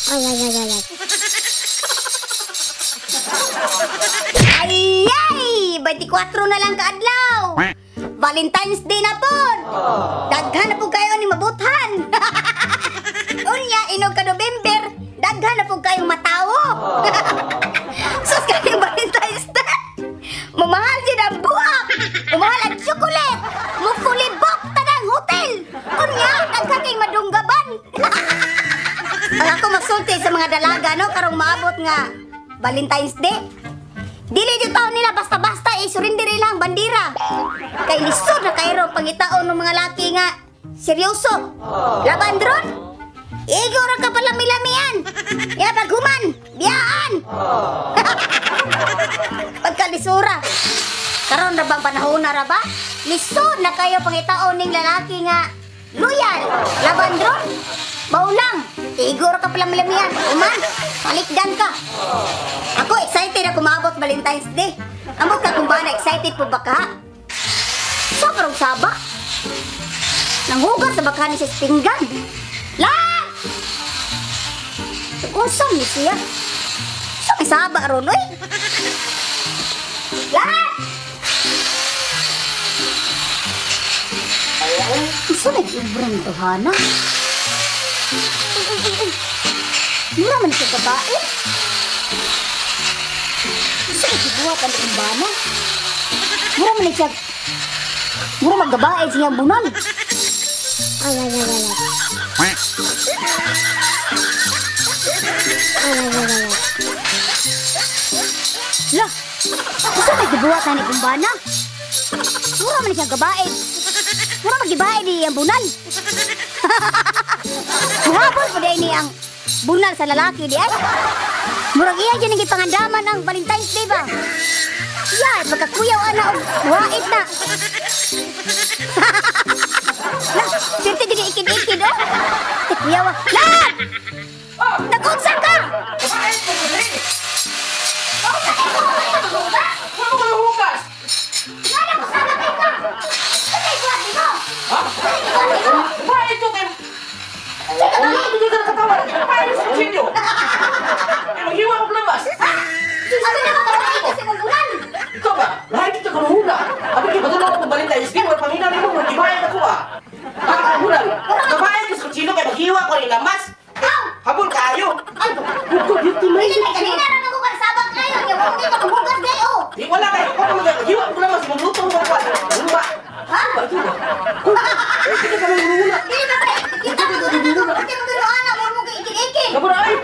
Ay, ay, ay, ay, ay. Ay, ay! 24 na lang kaadlaw. Valentine's Day na pod. Daghan na pud kayo ni mabuthan. Unya, inog ka November, daghan na pud kayong matawo. Sus kaning Valentine's Day. Mamahal jud ang buak. Mamahal ang chocolate. Mufuli book tanang hotel. Unya, daghan kay madunggaban. Ang ako masulti sa mga dalaga no karong maabot nga Valentine's Day. Dili jud taon nila basta-basta i-surrender ilang bandira. Kay lisod na kayro pangitaon ng mga laki nga seryoso. Laban dron. Igo ra ka palami-lamian. Ya paghuman, biyaan. Pagkalisura. Karon ra bang panahon na ra ba? Lisod na kayo pangitaon ning lalaki nga loyal. Laban dron. Maulang. Igo ra ka palami-lamian. Human, palikdan ka. Ako excited ako maabot Valentine's Day. Amot ka kung ba na excited po ba ka? Sobrang saba. Nanghugas sa baka ni sa pinggan. La! Usam ni siya. Sa may saba ron, oy. La! Unsa may giubrang tuhana? Ay, ay, ay, ay. Mura man siya babae. Unsa may gibuhat ang kumbana? Mura man siya. Mura magbabae siyang bunal. Ay, ay, ay, ay, ay. Ay, ay, ay, ay, ay. La! Unsa may gibuhat ni kumbana? Mura man siya gabae. Mura magibae di ang bunal. Muhabol po ni ang bunal sa lalaki di ay. Murag iya dyan ang gipangandaman ang Valentine's Day ba? Iya, pagkakuyaw ana og wait na. La, sirte gid ikid-ikid oh. Kuyaw. La! Nag-unsa ka? Ano ka hugas? Ngana ko sama kay ka. Kasi buhat nimo. Ha? Bae ito kay... Hindi ka nakatawa. Bae sa kutsilyo. Eh, maghiwa ko labas. Ano na ka kasi mong bunal? Ikaw ba? Lahat dito ka mahula. Abi kay badulong ako Valentine's Day. Wala panghina nimo, magibayan ako ah. Ah, hulal. Kabayan ko sa kutsilyo kay maghiwa ko rin lamas. Habol kaayo. Ay, Hugo, dito may. dili kanina ra ko kan sabak kayo. Nya mo ka hugas day oh. Di wala kayo. Ako maghiwa ko lamas. Magluto ko ako. Luma. Ha? Ba, ito ba? Hindi ka naman hula. Dili ba pre? Kita mo kita mo ganoana mo mo ikid-ikid. Kabura ay.